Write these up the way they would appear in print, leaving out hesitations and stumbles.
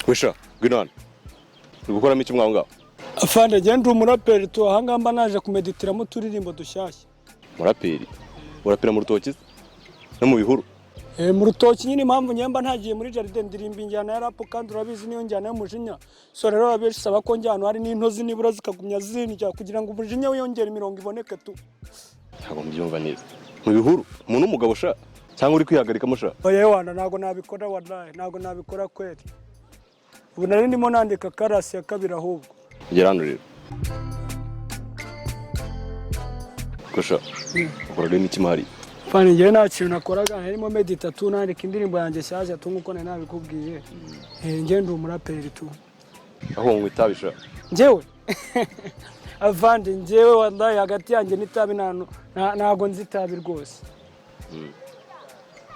Wisha, ngwino hano. Uri gukoramo iki mwaho ngaho? Afande, genda umuraperi tu, ahangaha mba naje kumeditiramo uturirimbo dushyashya. Muraperi? Urapera mu rutoki se? No mu bihuru? Mu rutoki nyine. Impamvu nyemba ntagiye muri jardin, ndirimba injyana ya rap, kandi urabizi niyo njyana y'umujinya. So rero abenshi saba ko njya ahantu hari n'intozi, nibura zikagumya zindya kugira ngo umujinya wiyongere, imirongo iboneke tu. Ntabwo mbyumva neza. Mu bihuru? Umuntu w'umugabo sha? Cyangwa uri kwihagarikamo sha? Oya wana, ntabwo nabikora, wallahi ntabwo nabikora kweli. Ubu nari ndimo nandika chorus ya kabiri ahubwo. Gera hano rero. Ko sha? Ukoraga n'iki mahari? Fani, njyewe nta kintu nakoraga, harimo medita tu, nandika indirimbo yanjye nshyashya tu, nk'uko nari nabikubwiye. Njyewe ndi umuraperi tu. Aho unywa itabi sha? Njyewe avandi, njyewe wallahi hagati yanjye n'itabi ntago nzi itabi rwose,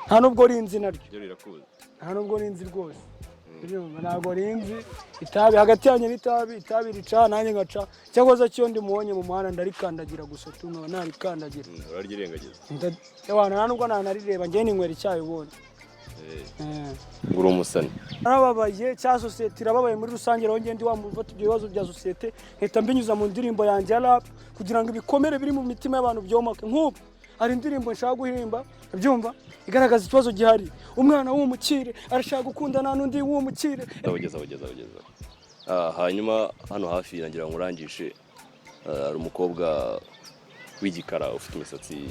nta nubwo rinzi naryo. Ryo rirakuzi. Nta nubwo rinzi rwose. Urumva, ntabwo rinzi itabi. Hagati yanjye n'itabi, itabi rica nanjye ngaca. Cyangwa se cyo ndi mubonye mu muhanda ndarikandagira gusa tu, nkaba narikandagira. Uraryirengagiza. Ewana, nta nubwo nanarireba, njyewe ninywera icyayi ubundi. Ngo uri umusani. Narababaye cya sosiyete irababaye muri rusange. Rero ngende wamufata ibyo bibazo bya sosiyete nkahita mbinyuza mu ndirimbo yanjye ya rap kugira ngo ibikomere biri mu mitima y'abantu byomoke. Nk'ubu hari indirimbo nshaka guhirimba, byumva, igaragaza ikibazo gihari: umwana w'umukire arashaka gukundana n'undi w'umukire. Abageza, abageza, abageza. Hanyuma hano hafi nagira ngo urangishe, hari umukobwa w'igikara ufite imisatsi.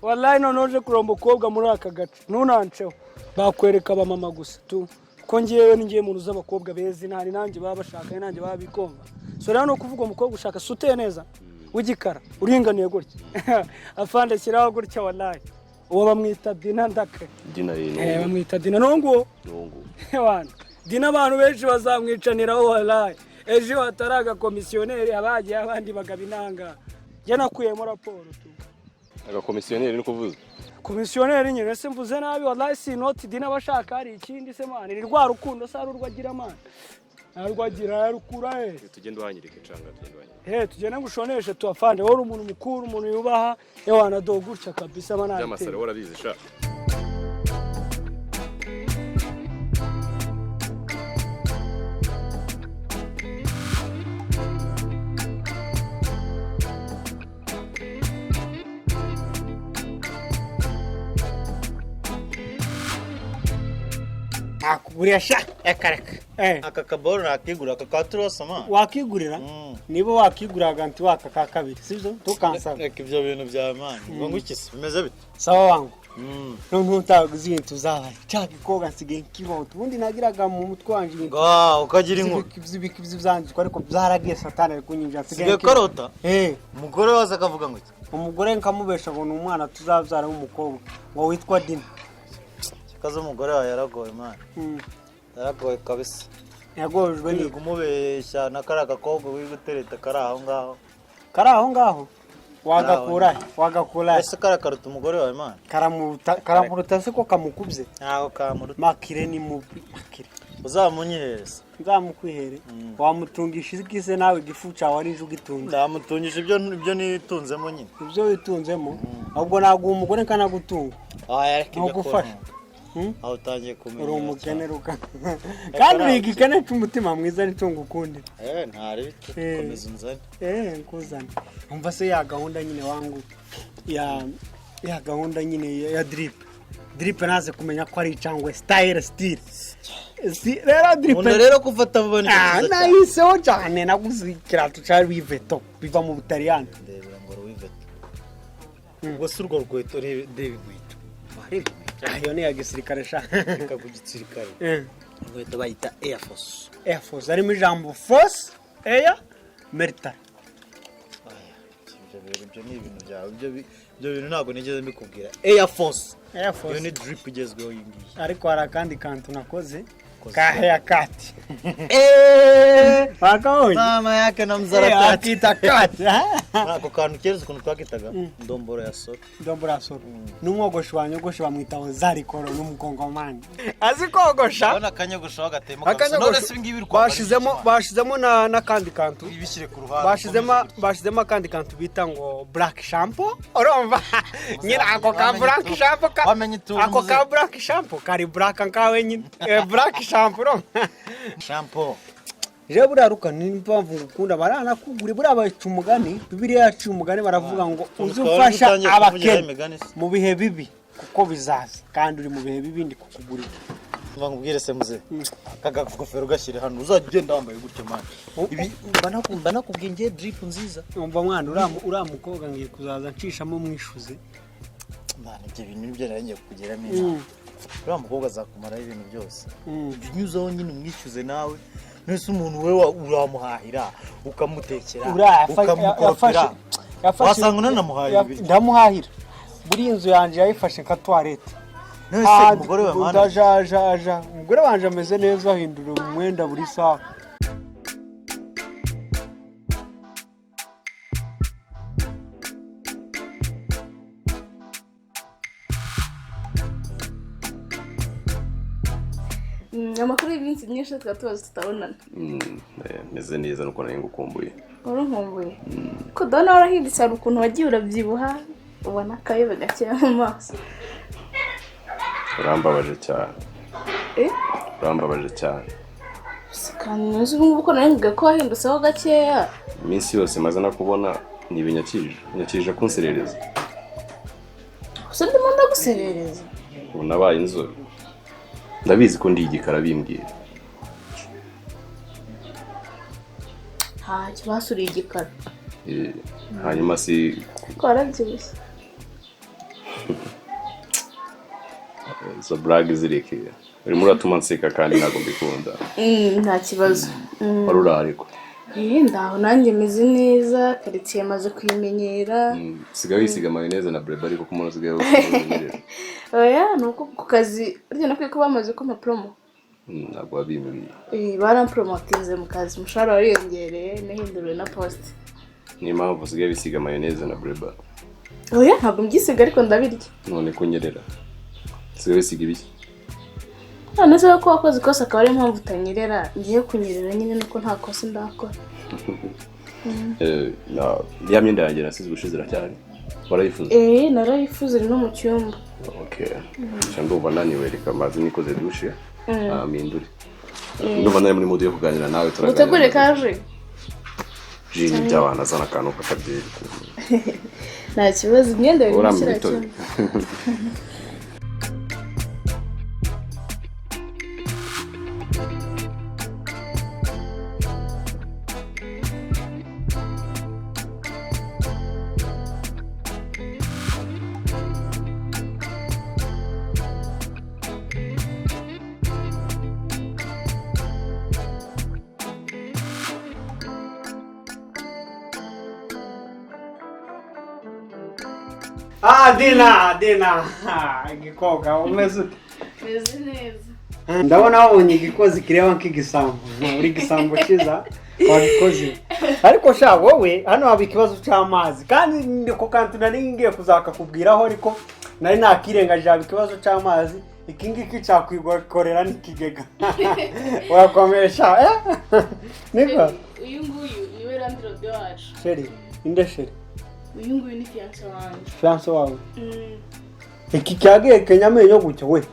Wallahi noneho uje kureba umukobwa muri aka gace, ntunanceho, bakwereka abamama gusa tu, ko ngewe ni ngewe muntu uzi abakobwa beza. Ntari nanjye baba bashaka, nanjye baba bikomba. So rero ni ukuvuga umukobwa ushaka si uteye neza, w'igikara, uringaniye gutya, afande, shyiraho gutya, wallahi uwo bamwita Dina Ndake. Dina rero? Bamwita Dina n'uwo. N'uwo nguwo. Wana, Dina abantu benshi bazamwicaniraho wallahi. Ejo hatari agakomisiyoneri, abagiye abandi bagaba inanga. Njye nakuyemo raporo tu. Agakomisiyoneri ni kuvuza? Komisiyoneri nyine, ese mvuze nabi? Wallahi si inoti Dina abashaka, hari ikindi se man? Ni rwa rukundo se, ari urwo agira man? Ntarwo agira, yarukura he? Tugende uhanyereke canga, tugende uhanyereke. He, tugende ngushoneshe tu afande. Wowe uri umuntu mukuru, umuntu yubaha. Ewana, do gutya kabisa man. By'amasaro warabizi sha. Nakugurira sha. Reka reka. Aka kaboro nakigura, aka ka turosama. Wakigurira? Niba wakiguraga nti waka ka kabiri, sibyo? Tukansaba. Reka ibyo bintu bya man, ngo ngwiki se, bimeze bite? Sawa wangu. Noneho utaguze ibintu zabaye cya gikobwa, nsigaye nkirota. Ubundi nagiraga mu mutwe wanje ibintu Ngo ukagira inkuru. By'ibiki byanditswe, ariko byaragiye, satani ari kunyinjira, nsigaye Sigaye karota. Umugore waza akavuga ngo iki? Umugore nkamubesha ngo ni umwana tuzabyara w'umukobwa ngo witwa Dina. Kaza umugore wawe yaragoye man. Yaragoye kabisa. Yagojwe Uri ni kumubeshya na kariya gakobwa uri gutereta kari aho ngaho. Kari aho ngaho, wagakura he? Wagakura he? Ese kariya karuta umugore wawe man? Karamuruta, karamuruta se ko kamukubye? Ntago kamuruta. Makire ni mubi, makire. Uzamunyihereza. Nzamukwihere? Wamutungisha iki se nawe, igifu cyawe ari ugitunze? Ndamutungisha ibyo nitunzemo nyine. Ibyo witunzemo? Ahubwo naguha umugore nkanagutunga. Aya, reka ibyo. Ntugufasha. Kuntunga. Aho utangiye kumenya. Uri umukene ruka, kandi uri igikene cy'umutima mwiza, nicyo ngukundira. Ntari bite. Komeza unzane. Nkuzane. Umva se, ya gahunda nyine wangu, ya gahunda nyine ya drip, naze kumenya ko ari icangwe style style si rero drip. Nkunda rero gufata vuba, ni cyiza cyane. Nahiseho cyane, naguze ikirato cya Louis Vuitton biva mu Butaliyani. Ndebera ngo Louis Vuitton. Ubwo si urwo rukweto? Reba inkweto, wareba inkweto. Iyo ni iya gisirikare sha. Reka ku gisirikare. Inkweto bayita Air Force. Air Force harimo ijambo force, air, military. Ibyo bintu, ibyo ni ibintu byawe. Ibyo bintu ntabwo nigeze mbikubwira. Air Force. Air Iyo Force. ni drip igezweho iyi ngiyi. Ariko hari akandi kantu nakoze Koze. ka haircut, wakabonye? Mama yake na mzaratati. Akita cut. Ako kantu kera uzi ukuntu twakitaga? Ndomboro ya soro. Ndombora soro. N'umwogoshi wanyogoshe bamwita Ozarikoro, n'umukongomani azi kogosha. Urabona akanyogosho gatemo kabisa. None se ibi ngibi uri kwambara? Bashizemo n'akandi kantu. Ibishyire ku ruhande. Bashizemo akandi kantu bita ngo black shampoo. Urumva nyine ako ka black shampoo Wamenye utuntu ako ka muze. black shampoo kari black nkawe nyine. Black shampoo. Shampoo. Shampoo. Rero buriya ruka ni impamvu ngukunda, baranakugura buriya baca umugani, Bibiliya yaciye umugani, baravuga ngo uze Twari ufasha dutangiye kuvugiraho abakene imigani se. mu bihe bibi kuko bizaza, kandi uri mu bihe bibi, ndi kukugurira. Mva nkubwire se muze, aka gagofero gashyire hano, uzajya ugenda wambaye gutyo, man. Ibi mba nakubwiye ngiye drip nziza. Umva mwana, uriya mukobwa ngiye kuzaza nshishamo mwishuze. Man, ibyo bintu nibyo nari ngiye kukugeramo inama. Uriya mukobwa azakumaraho ibintu byose. Jya unyuzaho nyine umwishyuze nawe. Nese umuntu we uramuhahira, ukamutekera, Uriya ukamukoropera, wasanga unanamuhahira ibiryo. Ndamuhahira, buriya inzu yanjye yayifashe nka toilette. None se umugore we, mana? Ndajajaja, umugore wanje ameze neza, ahindura umwenda buri saha. Amakuru y'iminsi myinshi tukaba tubazi tutabonana. Meze neza, nuko nari ngukumbuye. Wari unkumbuye ko ndabona warahindutse, hari ukuntu wagiye urabyibuha, ubona akayobe gakeya mu maso. Urambabaje cyane. Eh? Urambabaje cyane. Gusa kandi nzi ubu ngubu ko nari nkubwiye ko wahindutseho gakeya. Iminsi yose maze nakubona ni ibinyakije nyakije kunserereza. Gusa ndimo ndaguserereza? Ubu nabaye inzobe, ndabizi ko ndi igikara, bimbwira. Ntacyo, basuriye igikara. Hanyuma si Ko warabyibushye. Izo burage zireke, urimo uratuma nseka kandi ntabwo mbikunda. Nta kibazo. Wari uri ariko? Eh, ndaho nanjye meze neza, karitsiye maze kuyimenyera. Usigaye wisiga mayoneze na breba, ariko ko umuntu usigaye wisiga? Oya, ni uko ku kazi burya nakwiye ko bamaze kumpa promo. Ntabwo wabimbwiye. Eh, barampromotinze mu kazi, umushahara wariyongereye, nahinduriwe na poste. Niyo mpamvu usigaye wisiga mayoneze na breba? Oya, ntabwo mbyisiga, ariko ndabirya. None kunyerera, usigaye wisiga ibiki? None se ko wakoze ikosa akaba ariyo mpamvu utanyerera? Ngiye kunyerera nyine nuko nta kosa ndakora. Ya myenda yanjye nasize ubushize iracyahari? Warayifuza? Eh, narayifuze, iri no mu cyumba. Okay. Nca ndumva naniwe, reka maze nikoze dushe, mpindure. Ndumva nari muri mood yo kuganira nawe, turaganira. Utegure kaje. Ji ni by'abana, azana akantu k'akabyeri. Nta kibazo, imyenda iri mu Urampa kiriya imitobe? cyumba. Ah, Dina, Dina, igikobwa umeze ute? Meze neza. Ndabona wabonye igikozi kireba nk'igisambo. Uri igisambo cyiza wagikoze, ariko sha wowe hano haba ikibazo cy'amazi, kandi niko kantu nari ngiye kuzakakubwiraho, ariko nari nakirengagije. Haba ikibazo cy'amazi, iki ngiki cyakwikorera n'ikigega. Urakomeye sha, eh? Niko. Uyu nguyu niwe landlord wacu. Chérie, inde chérie? Uyu nguyu ni fiancé wanjye. Fiancé wawe? Mm. Iki cyagiye kenya amenyo gutyo we,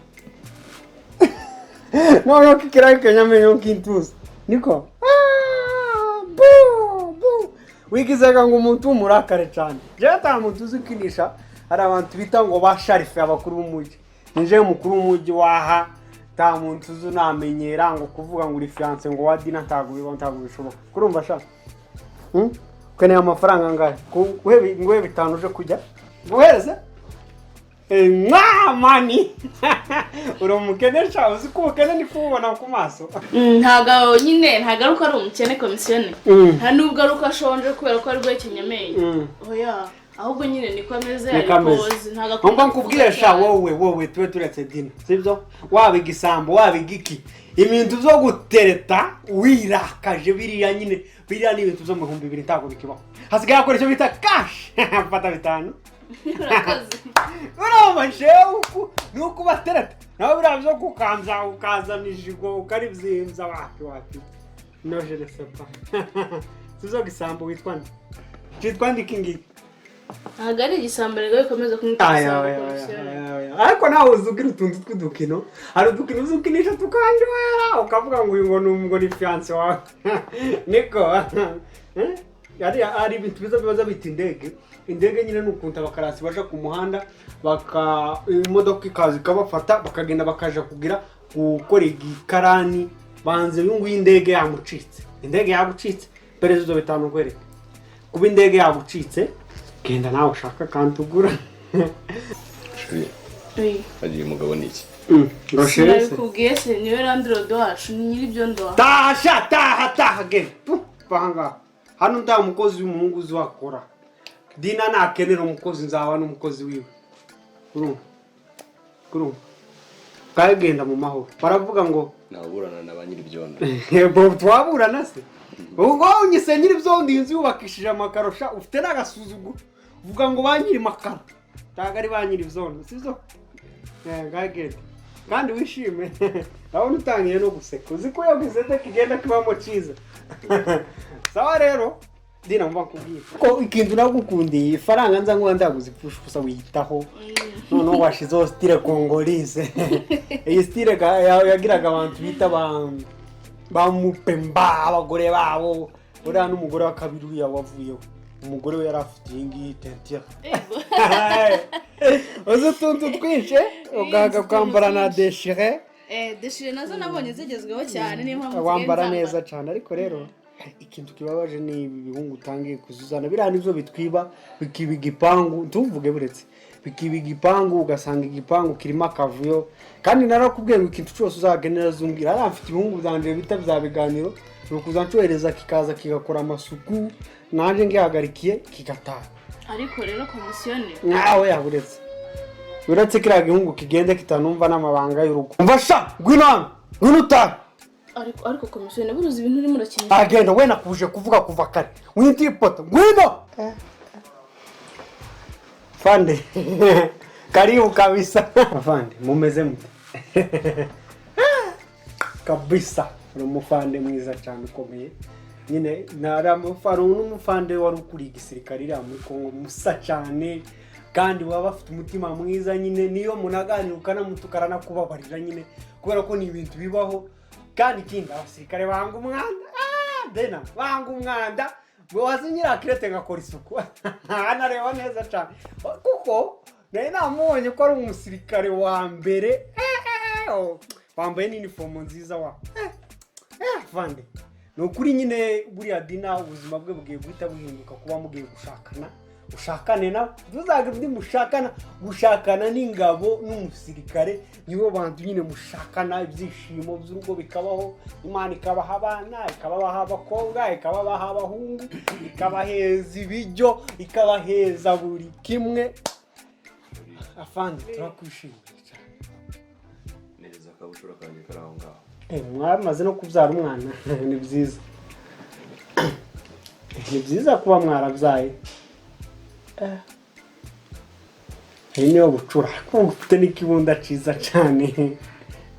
noneho kikiraye kenya amenyo nk'intuza, niko. Ah, bu bu wigizega ngo umuntu w'umurakare cyane. Jewe ata muntu uzi ukinisha. Hari abantu bita ngo ba sharife, abakuru b'umujyi. Nije umukuru w'umujyi waha, nta muntu uzi unamenyera ngo kuvuga ngo uri fiancé ngo wa Dina, ntabwo bibaho, ntabwo bishoboka. Kurumva sha? Hmm? Ukeneye amafaranga angahe? Nguhe 5 uje kujya nguhereze? Mwa mani, uri umukene sha, uzi ko ubukene ndi kububona ku maso. Ntabwo nyine, ntabwo ari uko ari umukene komisiyone, nta nubwo ari uko ashonje kubera ko ari guhekenya amenyo. Oya, ahubwo nyine niko ameze. Niko ameze. Ariko ntabwo akunda Umva nkubwire kuvuga sha. cyane. Wowe tube turetse Dina, sibyo? Waba igisambo, waba igiki, ibintu byo gutereta wirakaje biriya nyine, biriya ni ibintu byo mu 2000, ntabwo bikibaho. Hasigaye hakora icyo bita cash. Fata 5. Urakoze. Urumva jewe uku ni uko ubatereta nawe, biriya byo kukanza ukazana ijigo ukaribyimbya, wapi wapi, no je ne sais pas. Sibyo gisambo? Witwa nde? Cyitwa nde iki ngiki? Ntabwo ari igisambo rero, bikomeza kumwita Aya, igisambo, aya, aya, komisiyoneri. aya, aya. Ariko nawe uzi ugira utuntu tw'udukino, hari udukino uzi ukinisha tukanjohera, ukavuga ngo uyu ngo ni fiancé wawe, niko. Eh? Hari ibintu biza bibaza bita indege. Indege nyine ni ukuntu abakarasi baja ku muhanda, baka imodoka ikaza ikabafata, bakagenda bakaja kugira gukora igikarani. Banze uyu nguyu indege yamucitse, indege yagucitse. Perezida 5 nkwereke kuba indege yagucitse, genda nawe ushaka kandi ugura. Chérie, Oui. hagiye umugabo ni iki? Ngo chérie se? Sinabikubwiye se? Niwe landlord wacu, ni nyir'ibyondo wacu. Taha sha, taha, taha, genda. Pu, va ahangaha. Hano nta mukozi w'umuhungu uzi wakora. Dina nakenera umukozi, nzaba n'umukozi wiwe. Urumva, urumva, ngaho genda mu mahoro. Baravuga ngo Naburana na ba nyir'ibyondo. Yego, twaburana se? Ubwo unyise nyir'ibyondo, iyi nzu yubakishije amakaro sha, ufite n'agasuzuguro, uvuga ngo ba nyiri makaro, ntabwo ari ba nyir'ibyondo, sibyo? Ngaho genda kandi wishime. Ndabona utangiye no guseka, uzi ko iyo gisete kigenda kibamo cyiza. Sawa rero Dina, mva nkubwire ko ikintu nagukundiye, ifaranga nza nkuba ndaguzipfusha ubusa, wiyitaho. Noneho washizeho style congolaise. Iyi style yagiraga abantu bita ba mupemba, abagore babo. Uriya n'umugore wa kabiri, uriya wavuyeho, umugore we yari afite iyi ngiyi teinture. Uzi utuntu twinshi, ugahaga utuntu kwambara na twinshi. Déchiré. Déchiré nazo nabonye zigezweho cyane, niyo mpamvu Wambara nsigaye neza cyane. Ariko rero ikintu kibabaje ni ibi bihungu utangiye kuzuzana. Biriya nibyo bitwiba, bikiba igipangu, ntuvuge buretse, bikiba igipangu, ugasanga igipangu kirimo akavuyo. Kandi narakubwiye ngo ikintu cyose uzagenera zumbwira. Hariya mfite ibihungu byanje bita bya biganiro, ni ukuza ncohereza kikaza kigakora amasuku, nanjye ngihagarikiye kigataha. Ariko rero komisiyoneri. Nkawe yaburetse, uretse kiriya gihungu kigenda kitanumva n'amabanga y'urugo. Umva sha, ngwino hano, ngwino utahe. Ariko komisiyoneri, buruzi ibintu urimo urakinisha. Agenda we, nakuje kuvuga kuva kare, winti ipoto, ngwino. Fande, karibu kabisa. Afande, mumeze mute? Kabisa uri umufande mwiza cyane ukomeye nyine. Naramufana n'umufande wari ukuriye igisirikare iriya muri Kongo, musa cyane kandi baba bafite umutima mwiza nyine. Niyo munaganira ukanamutuka aranakubabarira nyine, kubera ko ni ibintu bibaho. Kandi ikindi, abasirikare banga umwanda. Dena banga umwanda. Wazi nyirakirete ngakora isuku, anareba neza cyane, kuko nari namubonye ko ari umusirikare wa mbere. Oh, wambaye n'inifomo nziza wa vande. Ni ukuri nyine, buriya Dina ubuzima bwe bugiye guhita buhinduka kuba mugiye gushakana. Ushakane nawe, ntuzagira undi mushakana. Gushakana n'ingabo n'umusirikare nibo bantu nyine mushakana, ibyishimo by'urugo bikabaho, Imana ikabaha abana, ikababaha abakobwa, ikababaha abahungu, ikabaheza ibiryo, ikabaheza buri kimwe. Afande, turakwishimiye cyane. Nereza akabucura kanjye kari aho ngaho. Mwamaze no kubyara umwana, ni byiza, ni byiza kuba mwarabyaye. Iyi niyo bucura, ariko ufite n'ikibunda cyiza cyane.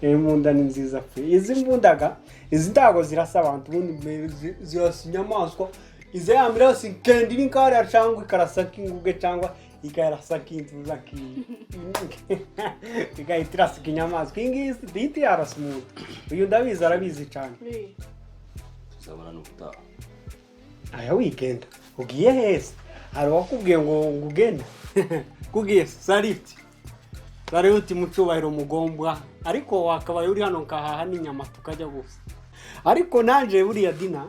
Iyi mbunda ni nziza pe. Izi mbundaga izi ntago zirasa abantu, ubundi mbere zirasa inyamaswa. Izi yambere yose ikenda iri nkariya, cyangwa ikarasa nk'inguge, cyangwa ikarasa nk'intuza, igahita irasa inyamaswa. Iyi ngiyi ihita yarasa umuntu. Uyu ndabizi, arabizi cyane. Tuzabona n'ubutaha. Aya, wigenda ugiye heza? Hari uwakubwiye ngo ugende? Kubwiye salute, salute mu cyubahiro mugombwa. Ariko wakabaye uri hano nkahaha n'inyama tukajya gusa. Ariko nanjye buriya Dina,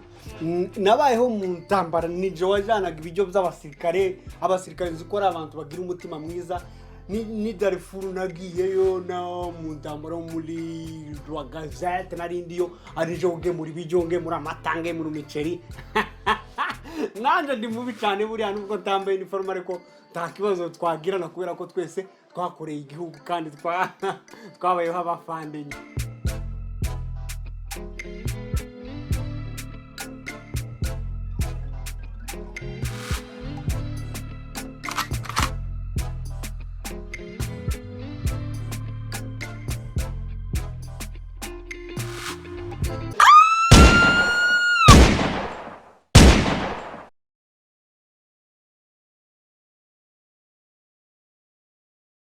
nabayeho mu ntambara, nije wajyanaga ibiryo by'abasirikare. Abasirikare nzi ko ari abantu bagira umutima mwiza. Ni Darifuru nagiyeyo no mu ntambara yo muri Rwagazete, narindiyo arijo ngemura ibiryo, ngemura amata, ngemura imiceri. Nanjye ndi mubi cyane buriya, nubwo ntambaye iniforume, ariko nta kibazo twagirana kubera ko twese twakoreye igihugu kandi twabayeho abafande nyine.